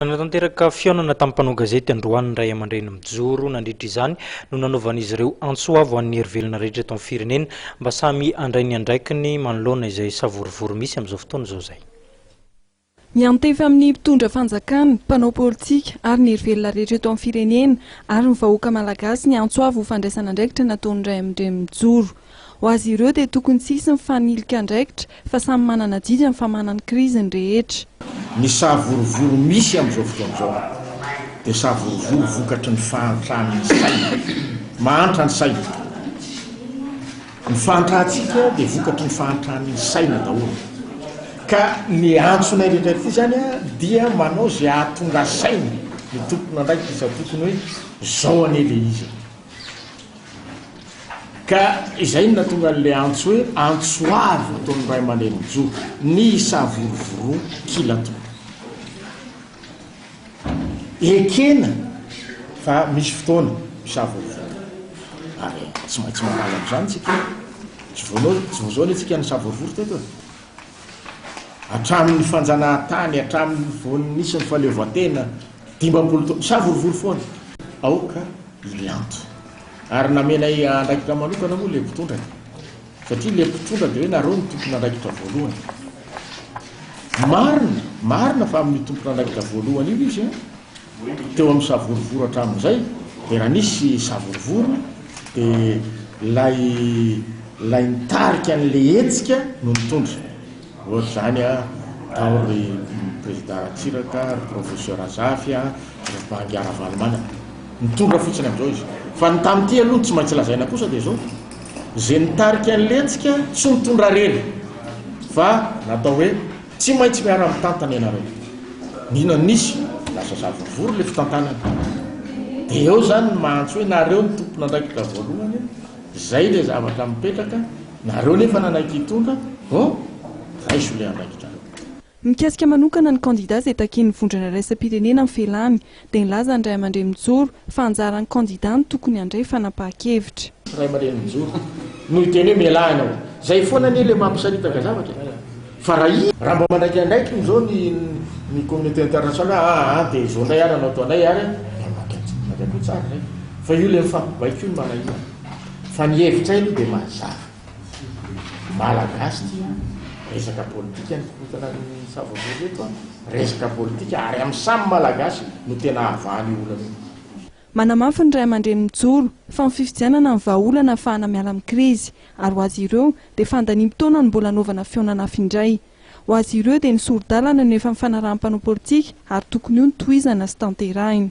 Nanatanteraka fihaonana tamin'ny mpanao gazety androany ny ray aman-dreny mijoro. Nandritra izany no nanaovan'izy ireo antso avo an'ny hery velona rehetra eto amin'ny firenena mba samy handray ny andraikiny manoloana izay savorovoro misy amin'izao fotoana izao izay. Miantefa amin'ny mpitondra fanjakana, mpanao politika ary ny hery velona rehetra eto amin'ny firenena ary ny vahoaka malagasy ny antso avo ho fandraisana andraikitra nataon'ny ray aman-dreny mijoro. Ho azy ireo dia tokony tsy hisy ny fanilika andraikitra fa samy manana adidy amin'ny famahana ny krizy ny rehetra. Ny savorovoro misy amin'izao fotoana izao dia savorovoro vokatry ny fahantran'ny saina. Mahantra ny saina. Ny fahantrantsika dia vokatry ny fahantran'ny saina daholo. Ka ny antsonay rehetra ity izany dia manao izay hahatonga saina ny tompon'andraikitra isan-tokony hoe izao anie ilay izy e. Ka izay no nahatonga an'ilay antso hoe antso avo ataon'ny ray aman-dreny mijoro, ny hisavorovoroa kila tonga. Ekena fa misy fotoana misavorovoro, ary tsy maintsy mandalo amin'izany tsika. Tsy voanao, tsy vao izao anie tsika nisavorovoro teto e. Hatramin'ny fanjanahantany, hatramin'ny vao nisy ny fahaleovantena, 50 taona, misavorovoro foana. Aoka hilanto. Ary namenay andraikitra manokana moa le mpitondra e. Satria le mpitondra dia hoe nareo no tompon'andraikitra voalohany. Marina, marina fa amin'io tompon'andraikitra voalohany io izy an, teo amin'ny savorovoro hatramin'izay, dia raha nisy savorovoro dia ilay ilay nitarika an'le hetsika no nitondra. Ohatra izany an, tao ry Prezida Ratsiraka, ry Professeur Zafy an, ry Bangy Ravalomanana. Nitondra fotsiny amin'izao izy. Fa ny tamin'ity aloha ny tsy maintsy lazaina kosa dia izao, izay nitarika an'ilay hetsika tsy nitondra irery fa natao hoe tsy maintsy miara-mitantana ianareo. N'inona nisy, lasa savorovoro ilay fitantanana. Dia eo izany ny maha-antso hoe nareo no tompon'andraikitra voalohany, izay ilay zavatra mipetraka, nareo nefa nanaiky hitondra, bon, raiso ilay andraikitrareo. Mikasika manokana ny kandida izay takian'ny vondrona iraisam-pirenena amin'ny felany, dia nilaza ny ray aman-dreny mijoro fa anjaran'ny kandida no tokony handray fanapahan-kevitra. Ray aman-dreny mijoro no hiteny hoe mialà ianao. Izay foana anie ilay mampisaritaka zavatra e. Fa raha i. Raha mba mandraika andraikiny izao ny ny communauté internationale hoe aa dia izao indray ary hanao ataonay ary dia maka maka koa tsara izay. Fa io ilay mifampibaiko io no manahirana. Fa ny hevitray aloha dia mazava. Malagasy ity an, resaka politika ny korontana ny savorovoro eto an, resaka politika ary amin'ny samy Malagasy no tena ahavahana io olana io. Manamafy ny ray aman-dreny mijoro fa ny fifidianana no vahaolana ahafahana miala amin'ny krizy ary ho azy ireo dia fandaniam-potoana no mbola hanaovana fihaonana hafa indray. Ho azy ireo dia ny sori-dalana no efa nifanarahan'ny mpanao politika ary tokony io no tohizana sy tanterahina.